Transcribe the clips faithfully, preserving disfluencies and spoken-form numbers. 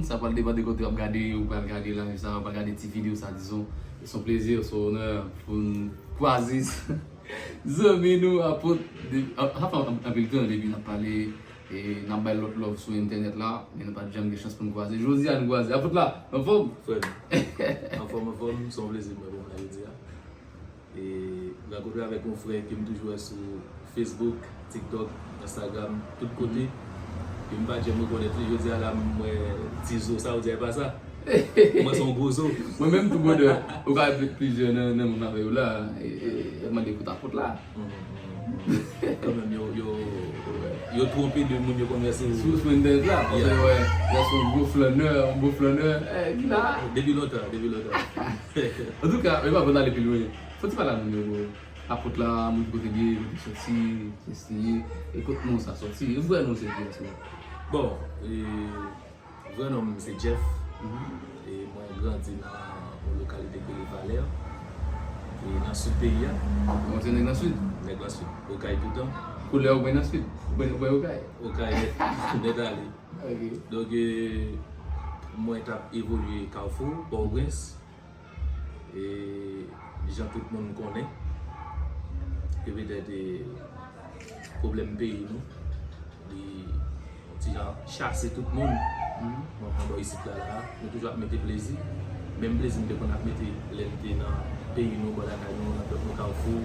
Sa pral depann de kote w ap gade, ou pral gade live sa, ou pral gade ti videyo sa, dizon. Se yon plezi, se yon onè pou n kwaze zanmi nou, Apot. De, a, sa fè anpil tan depi n ap pale, e n ap bay lòt love sou entènèt la, men nou pa t janm gen chans pou n kwaze. Jodi a, nou kwaze. Apot la, anfòm? Frè m, anfòm, anfòm, se yon plezi mwen pou mwen la jodi a. E rankontre avèk yon frè ke m toujou wè sou Facebook, TikTok, Instagram, tout kote. Ke m pa t janm rekonèt li. Jodi a la, m wè ti zo sa, ou di e pa sa. M wè se yon gwo zo. Mwen menm tou, brother, ou ka wè plizyè nan, nan moun avè yo la, e, e, e mande kout Apot la. Kanmenm, yo, yo, yo twonpe de moun yo konn wè sou, sou entènèt la. Paske yo wè, yo se yon gwo flannè, yon gwo flannè. Eh, ki la? Depi lontan, depi lontan. Antouka, e pa pou n ale pi lwen. Fò ti pale a moun yo, bro. Apot la, moun ki kote l ye, kote l soti, kiyès li ye, e kot non sa soti, e vrè non se kiyès li? Bon, e, vrè non m se Jeff. E mwen grandi nan yon lokalite ki rele Valè, e nan sid peyi a. Mwen se nèg nan sid. Nèg nan sid. Okay toutan. Koulè w byen nan sid. Ou byen, ou byen Okay. Okay nèt, nèt ale. Ok. Donk, e, mwen t ap evolye Kafou, Pòtoprens. E jan tout moun konnen, ke petèt, e, pwoblèm peyi nou, li yon ti jan chase tout moun. Mwen pran bò isit la, la, nou toujou ap mete plezi. Menm plezi m te konn ap mete lè m te nan peyi nou, bò lakay nou, nan pèp nou, Kafou.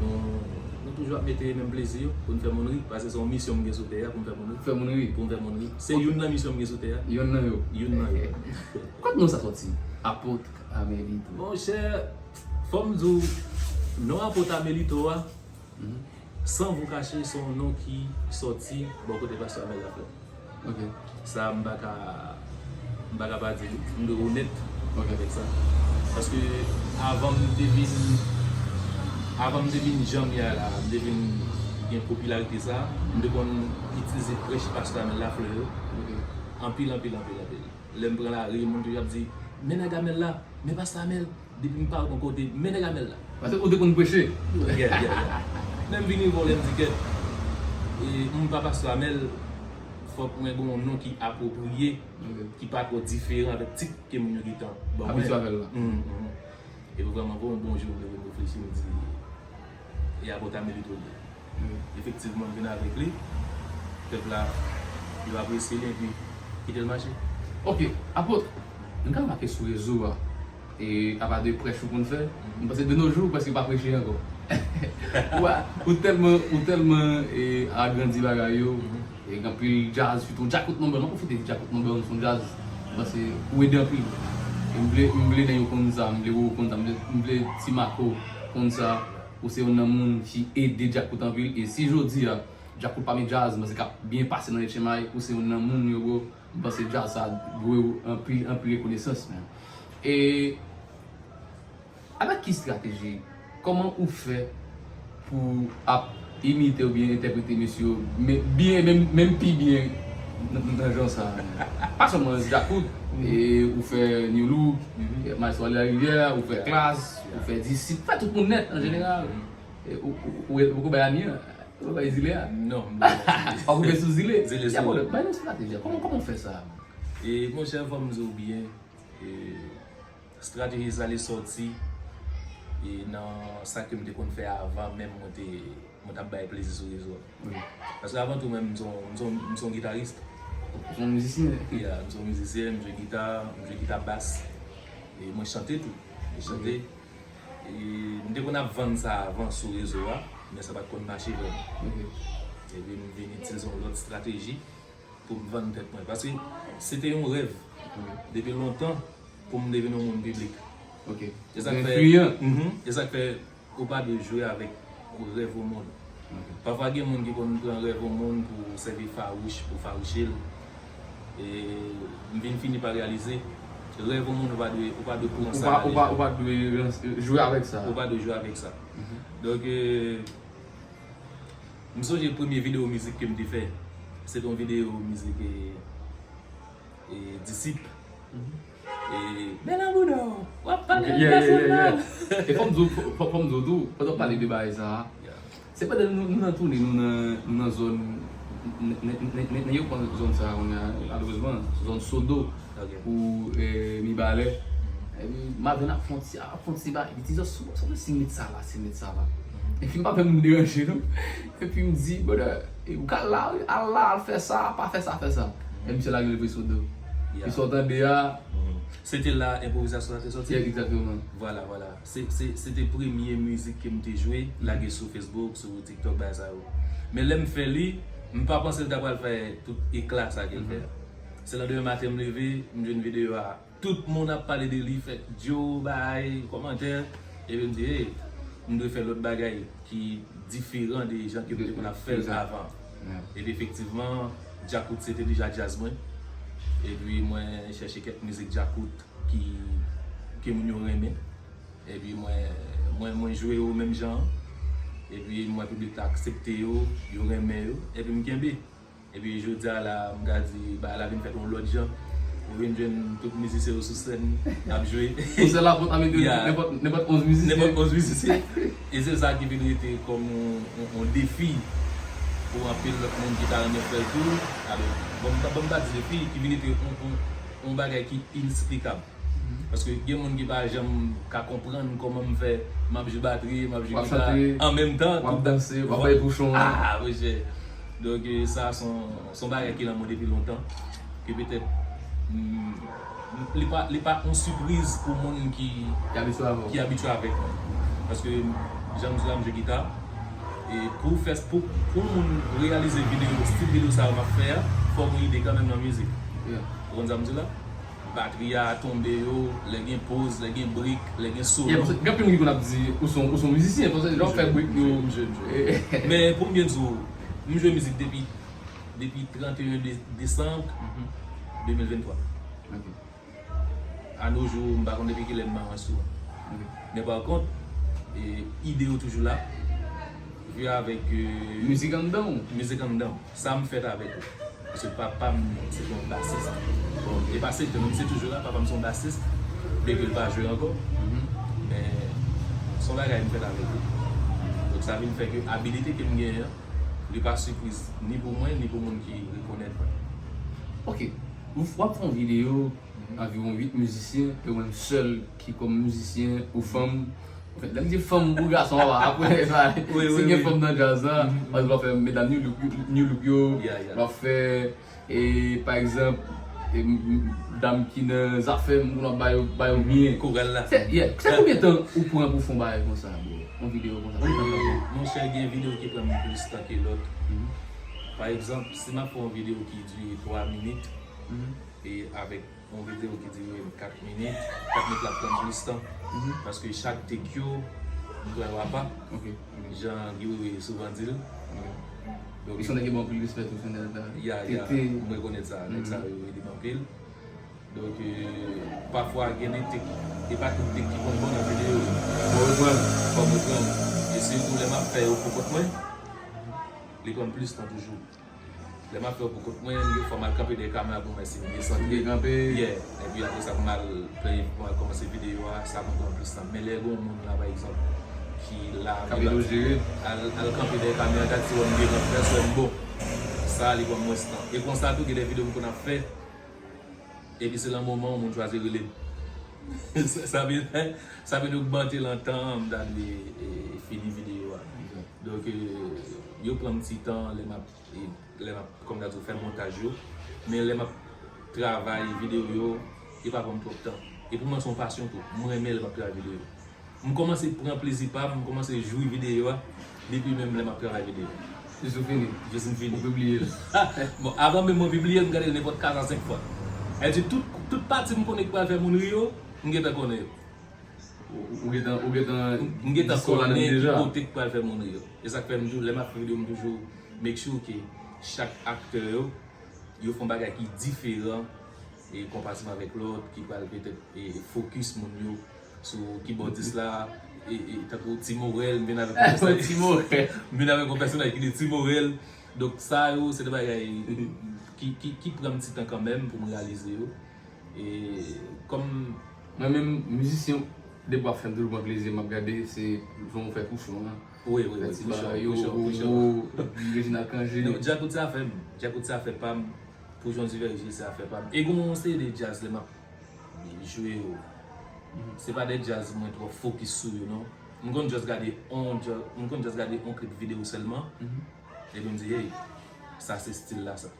Nou, nou toujou ap mete menm plezi yo pou n fè moun ri. Paske se yon misyon m gen sou tè a, pou m fè moun ri. Fè moun ri. Pou m fè moun ri. Se youn nan misyon m gen sou tè a. Youn nan yo. Youn nan yo. Kot non sa soti? Apot Amelito. Monchè, fò m di w, non Apot Amelito a, san vou kache, se yon non ki sòti bò kote pastè Amèl Laflè. Ok. Sa, m pa ka, m pa ka pa di l, m dwe onèt avèk sa. Paske avan m te vin, avan m te vin jan m ye a la, m te vin gen popilarite sa, m te konn itilize prèch pastè Amèl Laflè yo. Ok. Anpil, anpil, anpil, anpil. Lè m pran lari, moun toujou ap di, "Men nèg Amèl la, men pastè Amèl." Depi m parèt yon kote, men nèg Amèl la. Paske ou te konn preche. Yeah, yeah, yeah. Lè m vini vòlè, m di, "Kèt, e, m pa pastè Amèl, fòk mwen gen yon non ki apwopriye, ki pa twò diferan avèk tit ke moun yo gentan ban mwen." Abitye avè l la. Mhm, mhm. Epi vrèman, bon, bon jou, m leve, m reflechi, m di, "E Apot Amelito li ye." Efektivman, m vin avèk li. Pèp la, yo apresye li, epi kite l mache. Ok, Apot, m ka remake sou rezo a, e apa de prèch ou konn fè, m panse de nos jours ou prèske pa preche ankò. Ou a, ou tèlman, ou tèlman, e, agrandi bagay yo, e gen anpil djaz, sitou Djakout Number, m ap pwofite di Djakout Number One se yon djaz, m panse ou ede anpil. E m vle, m vle nèg yo konn sa, m vle Roro konn sa, m vle, m vle Ti Mako konn sa. Ou se youn nan moun ki ede Djakout anpil, e si jodi a Djakout pami djaz, m panse k ap byen pase nan H M I, ou se youn nan moun yo, bro, m panse djaz sa dwe w anpil, anpil rekonesans, man. E avèk ki estrateji, kòman ou fè pou ap imite oubyen entèprete mesye yo, men, byen, menm, menm pi byen nan, nan jan sa, man? Pa sèlman Djakout, e ou fè Nu Look, Maestro Larivye, ou fè Klass, ou fè Disip, fè tout moun nèt an jeneral. E, ou, ou, ou, ou poko bay Anie a, ou bay Zile a. Non, m pa bay Zile. Ou koupe sou Zile. Zile sou mwen. Bay nou estrateji a. Kòman, kòman w fè sa? E, monchè, fò m di w byen, e, estrateji sa li sòti, e, nan sa ke m te konn fè avan menm mwen te, mwen t ap bay plezi sou rezo a. Wi. Paske avan tou menm, m se yon, m se yon, m se yon gitaris. Ou se yon mizisyen? Yeah, m se yon mizisyen, m jwe gita, m jwe gita bas. E mwen chante tou. Mwen chante. E m te konn ap vann sa avan sou rezo a, men sa pa t konn mache vrèman. Ok. Epi m vin itilize yon lòt estrateji pou m vann tèt mwen. Paske se te yon rèv depi lontan pou m deveni yon moun piblik. Ok. E sa k fè, mhm, e sa k fè ou pa dwe jwe avèk rèv yon moun. Ok. Pafwa gen moun ki konn pran rèv yon moun pou sèvi fawouch, pou fawouche l. E m vin fini pa reyalize, rèv yon moun ou pa dwe, ou pa dwe pran sa nan lejè. Ou pa, ou pa dwe jwe avèk sa. Ou pa dwe jwe avèk sa. Mhm. Donk, e, m sonje premye videyo mizik ke m te fè. Se te yon videyo mizik, e, e, Disip. Mhm. E, men nan bouda w, w ap pale de pase m nan. E fò m di w, fò, fò m di w tou, pandan w pale de bagay sa a, se pandan nou, nou nan tounen, nou nan, nou nan zòn Nèg yo pran zòn sa a kounye a, malerezman, zòn Sodo pou Mibalè. Epi Maven ap fè yon ti, ap fè yon ti bagay, li di, "Zòt, sou, sou, si m met sa la, si m met sa la." Epi m pa fè moun deranje, non. Epi m di, "Brother, ou ka al la, wi, al la, al fè sa, pa fè sa, fè sa." Epi misye lage l pou Sodo. Epi sa w tande a. Se te la enpwovizasyon an te soti? Yeah, exactement. Vwala, vwala. Se, se, se te premye mizik ke m te jwe, lage sou Facebook, sou TikTok, bagay sa yo. Men lè m fè li, m pa panse l ta pral fè tout ekla sa ke l fè a. Se landemen maten m leve, m jwenn videyo a. Tout moun ap pale de li, fè djo, bay, kòmantè. Epi m di, hey, m dwe fè lòt bagay ki diferan de jan ke m te konn ap fè l avan. Epi efektivman, Djakout se te deja djaz mwen. Epi mwen chèche kèk mizik djakout ki, ke moun yo renmen. Epi mwen, mwen, mwen jwe yo menm jan an. Epi m wè piblik la aksepte yo, yo renmen yo. Epi m kenbe. Epi jodi a la, m ka di, bagay la vin fèt yon lòt jan. Ou vin jwenn tout mizisyen yo sou sèn, ap jwe. Yon sèl la pou ta mete nenpòt, nenpòt onz mizisyen. Nenpòt onz mizisyen. E se sa ki vin rete kòm yon, yon, yon defi pou anpil lòt moun ki ta renmen fè l tou. Alò, bon, m pa, bon, m pa di defi, ki vin rete yon, yon, yon bagay ki inesplikab. Paske gen moun ki pa janm ka konprann kòman m fè, m ap jwe batri, m ap jwe gita, an menm tan, w ap danse, w ap bay pouchon. Ah, monchè. Donk, eh, sa, se yon, se yon bagay ki nan mwen depi lontan. Ke petèt, mm, li pa, li pa yon sipriz pou moun ki, ki abitye avè w, ki abitye avèk mwen. Paske, jan m di la, m jwe gita. E pou fè, pou, pou moun reyalize videyo, stil videyo sa yo m ap fè a, fò gen ide kanmenm nan mizik. Ou konn sa m di la? Batri a, tonbe yo, lè gen poz, lè gen brik, lè gen solo. Gen anpil moun ki konn ap di, ou se yon, ou se yon mizisyen, paske lè w fè brik yo. Men pou m byen di w, m jwe mizik depi, depi trannteyen de-, desanm de mil venntwa. A no jou, m pa konn depi kilè m marenn sou. Men pa kont, e, ide yo toujou la. Vin avèk, e, mizik anndan w. Mizik anndan w. Sa m fèt avèk ou. Paske papa m se te yon basis. Bon, e pa se te, men se toujou la, papa m se yon basis, byenke l pa jwe ankò. Men se yon bagay m fèt avèk ou. Donk sa vin fè ke abilite ke m genyen an, li pa sipriz ni pou mwen, ni pou moun ki rekonèt mwen. Ok, w ap fè yon videyo, anviwon uit mizisyen, e ou menm sèl ki kòm mizisyen, ou fanm. Anfèt, lè m di fanm pou gason, anba, apre sa, si gen fanm nan djaz la, paske w ap fè medam New Look, New Look yo, w ap fè, e, pa egzanp, e, m, m, dam ki nan zafè, m konn ap ba yo, ba yo byen. Koral la. Se, yeah, se konbyen tan ou pran pou fè yon bagay konsa, bro? Yon videyo konsa, konbyen tan sa pran? Monchè, gen videyo ki pran m plis tan ke lòt. Pa egzanp, si m ap fè yon videyo ki dire twa minit, e avèk yon videyo ki dire kat minit, kat minit la pran plis tan. Paske chak take yo, m pran yo apa. Jan Guy Wewe souvan di l. Donk, se yon nèg ki ban anpil respè tou, se yon nèg la. Ya, ya, m rekonèt sa. Nèg sa yo ede m anpil. Donk, eh, pafwa gen de take, e pa tout take ki konn bon nan videyo. Fò m reprann. Fò m reprann. E sitou lè m ap fè yo pou kont mwen, li pran m plis tan toujou. Lè m ap fè yo pou kont mwen, yo fò m al kanpe dèyè kamera pou m wè si m byen santre. Yeah. Epi apre sa, pou m al play, pou m al kòmanse videyo a, sa konn pran plis tan. Men lè gen yon moun la, pa egzanp, ki la, k ap ede w jere, al, al kanpe dèyè kamera, gad si w wè m byen, gad si w wè m bon. Sa, li pran mwens tan. E konsa tou, gen de videyo m konn ap fè, epi se nan moman yon moun chwazi rele m. Sa, sa vin, sa vin ogmante nan tan an, m ta dwe, e, fini videyo a. Donk, e, yo pran m ti tan lè m ap, e, lè m ap, kòm ta di, fè montaj yo. Men lè m ap travay videyo yo, yo pa pran m twòp tan. E pou mwen, se yon pasyon tou. Mwen renmen lè m ap travay videyo. M kòmanse pran plezi pa m, m kòmanse jwi videyo a, depi menm lè m ap travay videyo. Jis ou fini. Jis m fini. Ou pibliye l. Bon, avan menm mwen pibliye l, m gade l nenpòt katrann senk fwa. Sa vle di tout, tout pati m konnen ki pral fè moun ri yo, m gentan konnen yo. Ou, ou gentan, ou gentan, m gentan konnen ki kote k pral fè moun ri yo. E sa k fè m tou, lè m ap fè videyo, m toujou make sure ke chak aktè yo, yo fè yon bagay ki diferan e konparativman avèk lòt ki pral petèt, e, fokis moun yo sou kibòdis la, e, e, tankou Ti Morèl, m vin avèk yon pèsonaj, Ti Morèl. M vin avèk yon pèsonaj ki rele Ti Morèl. Donk, sa yo, se de bagay ki, ki, ki pran m ti tan kanmenm pou m reyalize yo. E kòm mwen menm, mizisyen, depi w ap fè m toujou pran plezi, m ap gade, se jan w fè kouchon an. Wi, wi, wi, pou sure, pou sure, pou sure. Epi Reginald Cangé. Djakout se afè m. Djakout se afè pa m. Pou Jan Divèje se afè pa m. E gen yon seri de djaz lè m ap jwe yo. Se pa de djaz mwen twò fokis sou yo, non. M konn just gade on, ju- m konn just gade on klip videyo sèlman. Epi m di, hey, sa se stil la sa.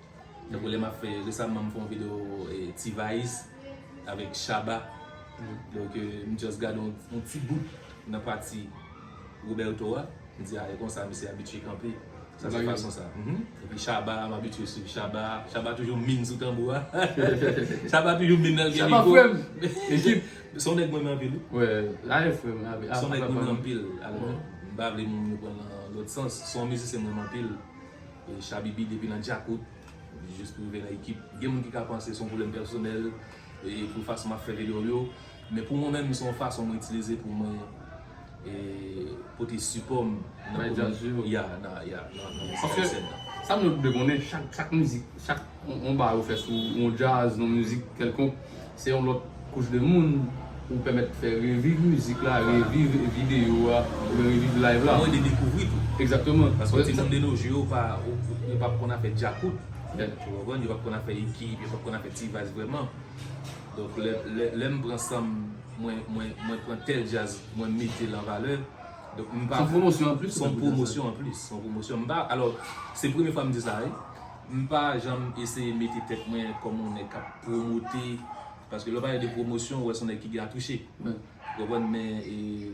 Tankou lè m ap fè, resaman m fè yon videyo eh, T-Vice avèk Shabba. Donk eh, m just gade yon, yon ti bout nan pati Roberto a. M di, a, e konsa misye abitye kanpe. Sa se fason sa. Epi Shabba, m abitye swiv Shabba. Shabba toujou min sou tanbou a. Shabba toujou min nan gen mikwo. Shabba frè m. Ekip. Se yon nèg mwen renmen anpil, wi. Wi, la e frè m. Se yon nèg mwen renmen anpil. Alò, m pa vle moun yo pran l nan lòt sans. Se yon mizisyen mwen renmen anpil. E Shabibi depi nan Djakout, jis pou rive nan ekip. Gen moun ki ka panse se yon pwoblèm pèsonèl e pou fason m ap fè videyo m yo. Men pou mwen menm, se yon fason mwen itilize pou mwen e, pote sipò m nan komin, ya, nan, ya, nan, nan mizik ayisyèn nan. Sa m dwe konnen, chak, chak mizik, chak yon, yon bagay ou fè sou yon djaz, yon mizik kèlkonk, se yon lòt kouch de moun ou pèmèt fè reviv mizik la, reviv videyo a, oubyen reviv live la. Mwen de dekouvri tou. Egzakteman. Paske timoun de nos jours yo pa, yo, yo pa konn afè djakout. Ou konprann? Yo pa konn afè ekip, yo pa konn afè T-Vice vrèman. Donk lè, lè, lè m pran san m, mwen, mwen, mwen pran tèl djaz, mwen mete l an valè. Donk m pa. Se yon pwomosyon anplis. Se yon pwomosyon anplis. Se yon pwomosyon. M pa, alò, se premye fwa m di sa, wi. M pa janm eseye mete tèt mwen kòm yon nèg k ap pwomote. Paske lè w pale de pwomosyon, ou wè se yon nèg ki gen atouche. Ou konprann, men e,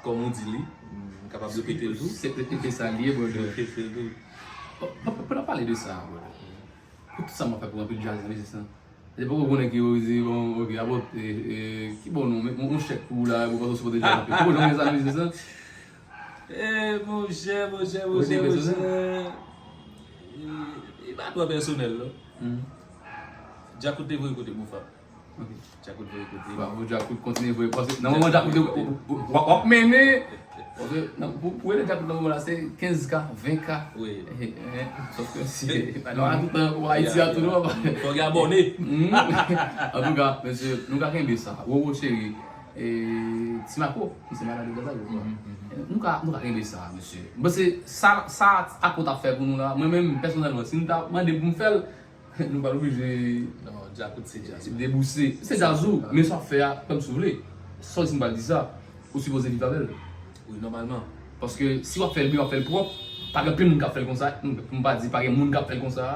kòm ou di li, m kapab repete l tou. Se repete sa l ye, brother. Repete l tou. Pou, pou, pou n ap pale de sa, brother. Pou tout sa m ap fè pou anpil djaz nan biznis lan. Se poko konnen ki yo di, bon, ok, abò, e, e, ki bon nou, men yon chèk pou ou la, pou panse w sipòte djaz anpil. Poko janm gen sa nan biznis lan. E, monchè, monchè, monchè, monchè. E, e pa twò pèsonèl, non. Djakout te voye kote m, wi, frè. Ok. Djakout voye kote. Bravo, Djakout, kontinye voye. Paske nan moman Djakout te, w ap mennen. Paske pou rele Djakout nan moman la, se kenz K, ven K. Wi. Sòf ke si, pa nan tout tan, pou Ayiti a tou, non. Fò gen abòne. Antouka, mesye, nou ka kenbe sa. Roro cheri, e, Ti Mako, ki se manadjè djaz la, je crois. Nou ka, nou ka kenbe sa, mesye. Bon, se sa, sa Ako t ap fè pou nou la. Mwen menm, pèsonèlman, si nou ta mande pou m fè l, nou pral oblije debouse. Se djaz ou, men sa w ap fè a, kòm si w vle. Sa w di m pral di sa, ou sipoze viv avè l. Wi, nòmalman. Paske si w ap fè l byen, w ap fè l pwòp, pa gen anpil moun k ap fè l konsa, m pa di pa gen moun k ap fè l konsa.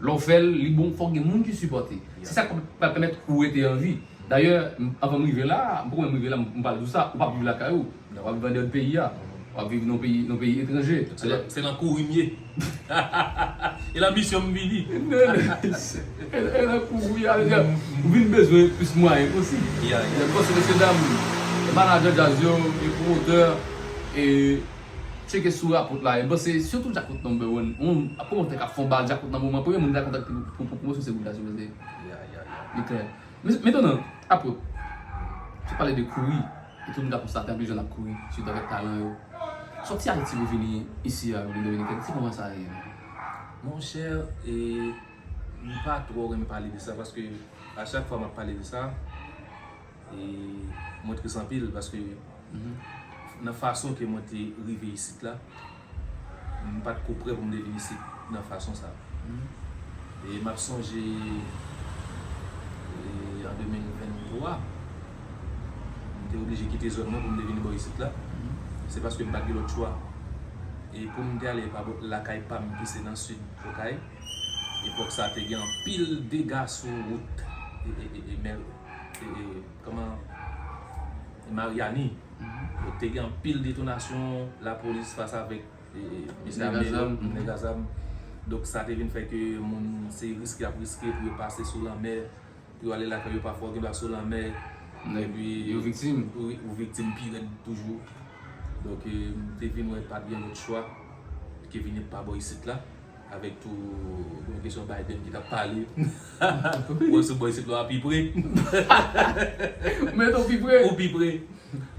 Lè w fè l, li bon, fòk gen moun ki sipòte. Se sa k pral pèmèt ou rete an vi. Dayè, anvan m rive la, m poko menm rive la, m pral di w sa, ou p ap viv lakay ou. W ap viv andeyò de peyi a. W ap viv nan peyi, nan peyi etranje. Se nan, se nan kouri m ye. E nan misyon m vini. E nan kouri a, ou vin bezwen plis mwayen osi. Paske mesye dam, manadjè djaz yo, e pwomotè, e tcheke sou rapòt la. E bon, se sitou Djakout number one. Yon pwomotè k ap fè yon bal Djakout nan moman, premye moun ki ta kontakte pou, pou, pou pwomosyon se moun ta sipoze. Li klè. Men, mentnan, apre, ou pale de kouri, e tout moun ka konstate anpil jèn ap kouri, sitou avèk talan yo. Sòti Ayiti pou vini isi a, Repiblik Dominikèn, se kòman sa ye menm? Monchè, e, m pa twò renmen pale de sa, paske a chak fwa m ap pale de sa, e, mwen tris anpil, paske nan fason ke mwen te rive isit la, m pa t ko prè pou m te vin isit nan fason sa. E m ap sonje, e, an de mil venntwa, m te oblije kite zòn nan pou m te vin bò isit la. Se paske m pa t gen lòt chwa. E pou m te ale pa bò lakay pa m ki se nan sid Okay, epòk sa te gen anpil dega sou wout e, e, e, e, mè- e, e, kòman, Maryani. Donk, te gen anpil detonasyon lapolis fas avèk, e, e, mesye ame yo, nèg a zam. Donk, sa te vin fè ke moun, se riske y ap riske pou yo pase sou lanmè, pou yo ale lakay yo, pafwa gen dwa sou lanmè. Epi, yo viktim. Wi, ou viktim pi rèd toujou. Donk, e, m te vin wè pa t gen lòt chwa ke vini pa bò isit la. Avèk tou, gen kesyon Biden ki t ap pale. Mwen sou bò isit la pi pre. Mete w pi pre. Ou pi pre.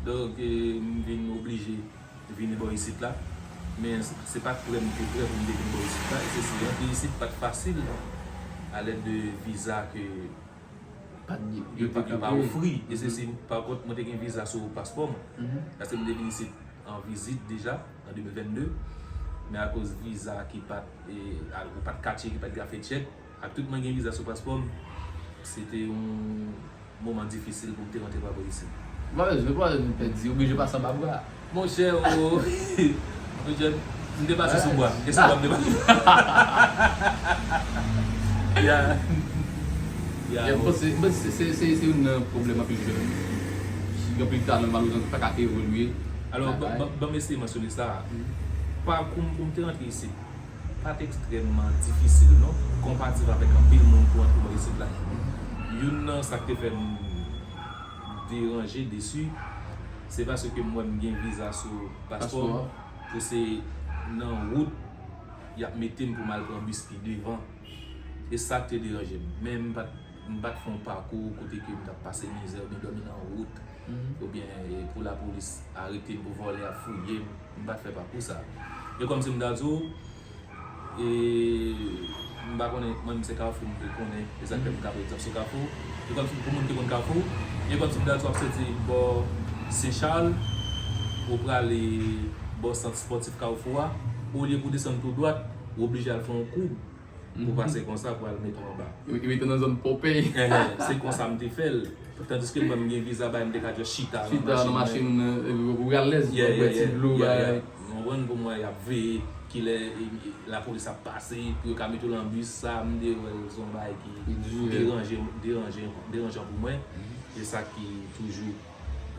Donk, e, m vin oblije vini bò isit la. Men se pa t prè m te prè pou m te vin bò isit la. E se si rantre isit pa t fasil alèd de viza ke yo pa ofri. E se si, pa kont, mwen te gen viza sou paspò mwen. Paske m te vin isit an vizit deja an de mil vennde, men akoz viza ki pa t, e, al- ou pa t katye, ki pa t grafe tchèk, ak tout mwen gen viza sou paspò m, se te yon moman difisil pou m te rantre pa bò isit. Mwen pa bezwen, mwen pa bezwen pèdi, oblije pase anba bra. Monchè, o, monchè, m te pase sou bwa. E sou bwa m te pase. Ya. Ya, mwen panse, mwen panse se, se, se, se youn nan pwoblèm anpil jèn ki gen anpil talan, malerezman, ki pa ka evolye. Alò, ban, ban, ban m eseye mansyone sa. Pakou m pou m te rantre isit pa t ekstrèmman difisil, non, konparativ avèk anpil moun pou antre bò isit la. Youn nan sa k te fè m deranje, desi, se paske m wè m gen viza sou paspò m, pou se nan wout y ap mete m pou m al pran bis ki devan. E sa k te deranje m. Men m pa t, m pa t fè yon pakou kote ke m t ap pase mizè oubyen dòmi nan wout, oubyen, e, pou lapolis arete m, pou vòlè ap fouye m. M pa t fè pakou sa. E kòmsi m ta di w, e, m pa konnen, mwen, se Kafou m te konnen, e sa k fè m ka pran egzanp sou Kafou. E kòmsi pou moun ki konn Kafou, e kòmsi m ta di w ap soti bò Sen Chal, ou prale bò sant spòtif Kafou a, olye pou desann tou dwat, ou oblije al fè yon koub pou pase konsa pou al mete w anba. Yo mete w nan zòn Popeye. Ehe, se konsa m te fè l. Tandiske mwen, m gen viza, bay, m te ka just chita nan machin mwen. Chita nan machin, e, ou alèz, yeah, yeah, bwè ti dlo, yeah, bagay. Ou konprann, pou mwen, y ap veye kilè, e, e, lapolis ap pase, pou yo ka mete w nan bis, sa, m te wè l se yon bagay ki deranje, deranje, deranjan pou mwen. E sa ki toujou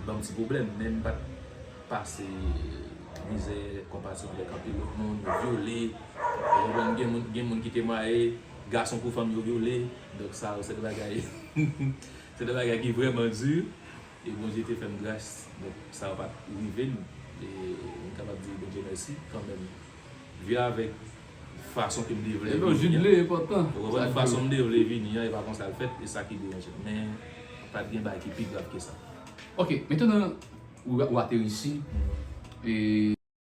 ban m ti pwoblèm, men m pa t pase mizè konparativ avèk anpil lòt moun, yo vyole. Ou konprann, gen moun, gen moun ki temwaye, gason kou fanm yo vyole. Donk sa yo, se de bagay, se de bagay ki vrèman di. E Bondye te fè m gras, donk sa yo pa t rive m. E m kapab di Bondye mèsi kanmenm. Vin avèk fason ke m te vle vini an. Ou konprann, fason m te vle vini an, e pa konsa l fèt, e sa ki deranje m. Men, pa t gen bagay ki pi grav ke sa. Ok, mentnan, ou, ou ateri isi, e